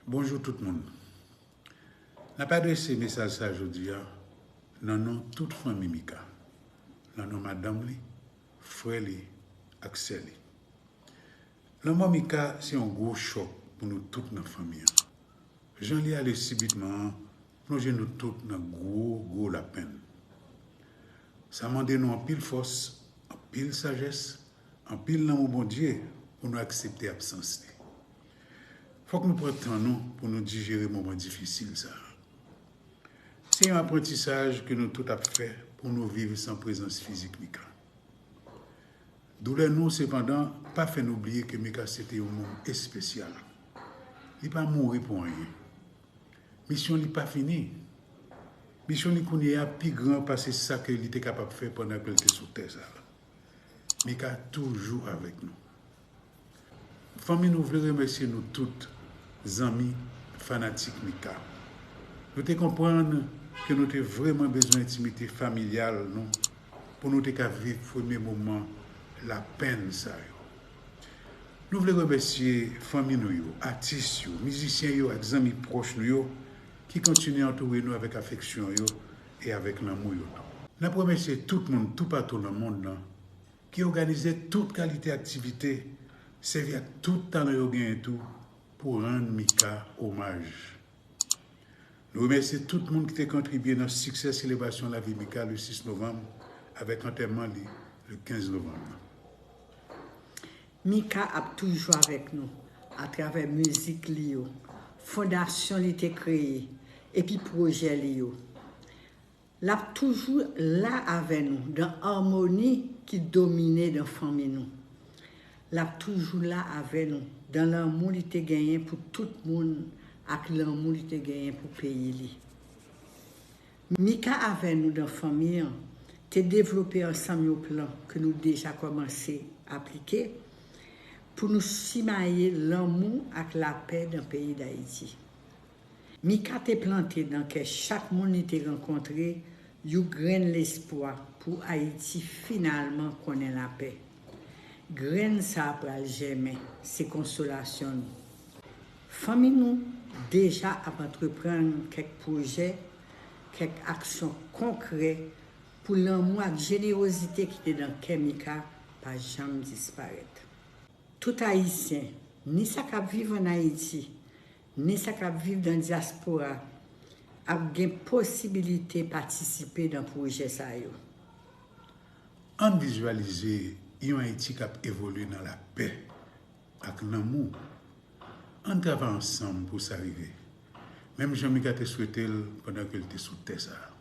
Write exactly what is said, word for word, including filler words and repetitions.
Bonjou tout moun. N ap adrese mesaj sa jodi a nan non tout fanmi Mika, nan non madanm li, frè li ak sè li. Lanmò Mika se yon gwo chòk pou nou tout nan fanmi an. Jan li ale sibitman an plonje nou tout nan gwo, gwo lapenn. Sa mande nou anpil fòs, anpil sajès, anpil lanmou Bondye pou nou aksepte absans li. Fòk nou pran tan nou pou nou dijere moman difisil sa a. Se yon aprantisaj ke nou tout ap fè pou nou viv san prezans fizik Mika. Doulè nou, sepandan, pa fè nou bliye ke Mika se te yon moun espesyal. Li pa mouri pou anyen. Misyon li pa fini. Misyon li kounye a pi gran pase sa ke li te kapab fè pandan ke l te sou tè sa a. Mika toujou avèk nou. Fanmi nou vle remèsye nou tout, zanmi, fanatik Mika. Nou te konprann ke nou te vrèman bezwen entimite familyal nou pou nou te ka viv premye moman lapenn sa yo. Nou vle remèsye fanmi nou yo, atis yo, mizisyen yo ak zanmi pwòch nou yo ki kontinye antoure nou avèk afeksyon yo e avèk lanmou yo tou. N ap remèsye tout moun toupatou nan mond lan ki òganize tout kalite aktivite, sèvi ak tout talan yo genyen tou pou rann Mika omaj. Nou remèsye tout moun ki te kontribye nan siksè selebrasyon lavi Mika le sis novanm avèk antèman li le kenz novanm nan. Mika ap toujou avèk nou atravè mizik li yo, fondasyon li te kreye, epi pwojè li yo. L ap toujou la avè nou dan amoni ki domine dan fanmi nou. L ap toujou la avè nou dan lanmou li te genyen pou tout moun ak lanmou li te genyen pou peyi li. Mika avè nou dan fanmi an te devlope ansanm yon plan ke nou deja kòmanse aplike pou nou simaye lanmou ak lapè dan peyi Dayiti. Mika te plante nan kè chak moun li te rankontre yon grenn lespwa pou Ayiti finalman konnen lapè. Grenn sa a pral jèmen, se konsolasyon nou. Fanmi nou deja ap antreprann kèk pwojè, kèk aksyon konkrè pou lanmou ak jenerozite ki te nan kè Mika pa janm disparèt. Tout Ayisyen, ni sa k ap viv ann Ayiti, ni sa k ap viv nan dyaspora, ap gen posibilite patisipe nan pwojè sa yo. Ann vizyalize yon Ayiti k ap evolye nan lapè ak lanmou. Ann travay ansanm pou sa rive, menm jan Mika te swete l pandan ke l te sou tè sa a.